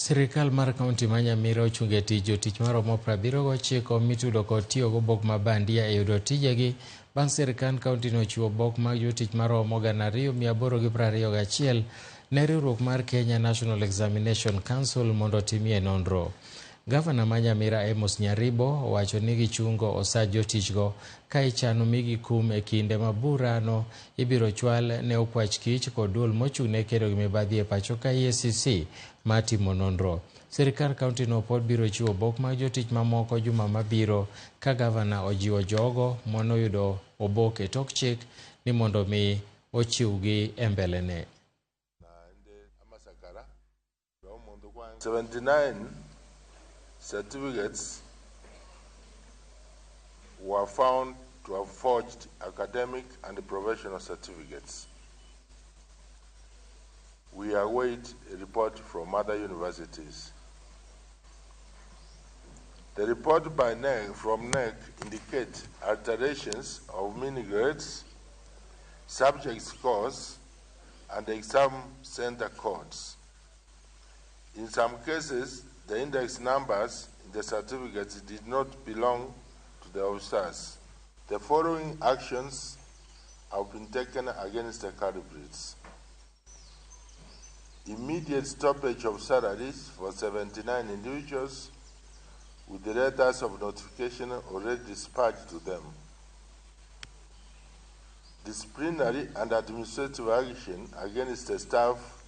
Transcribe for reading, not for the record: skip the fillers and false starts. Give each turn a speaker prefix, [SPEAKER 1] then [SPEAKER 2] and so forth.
[SPEAKER 1] Sirikal mar kaunti ma Nyamira ochungo e tich jotich maromo 79 mitudo kod tiyo gobok ma bandia e yudo tijegi bang' sirikand kauntino ochiwo obok mag jotich maromo 2821 ne riwruok mar Kenya National Examination Council mondo otimie nonro. Gavana ma Nyamira Amos Nyaribo owacho ni gichungo osach jotichgo ka ichano migi kum e kinde ma burano ibiro chwal ne okwach kich kod duol mochung' ne kedo gi mibadhi e pacho ka EACC mar timo nonro. Sirkand kauntino pod biro chiwo obok mag jotich mamoko juma mabiro ka gavana ojiwo jogo manoyudo obok e tok chik ni mondo mi ochiwgi e mbelene.
[SPEAKER 2] 79 certificates were found to have forged academic and professional certificates. We await a report from other universities. The report by NEC, from NEC indicates alterations of mini grades, subject scores, and exam center codes. In some cases, the index numbers in the certificates did not belong to the officers. The following actions have been taken against the culprits. Immediate stoppage of salaries for 79 individuals with the letters of notification already dispatched to them. Disciplinary and administrative action against the staff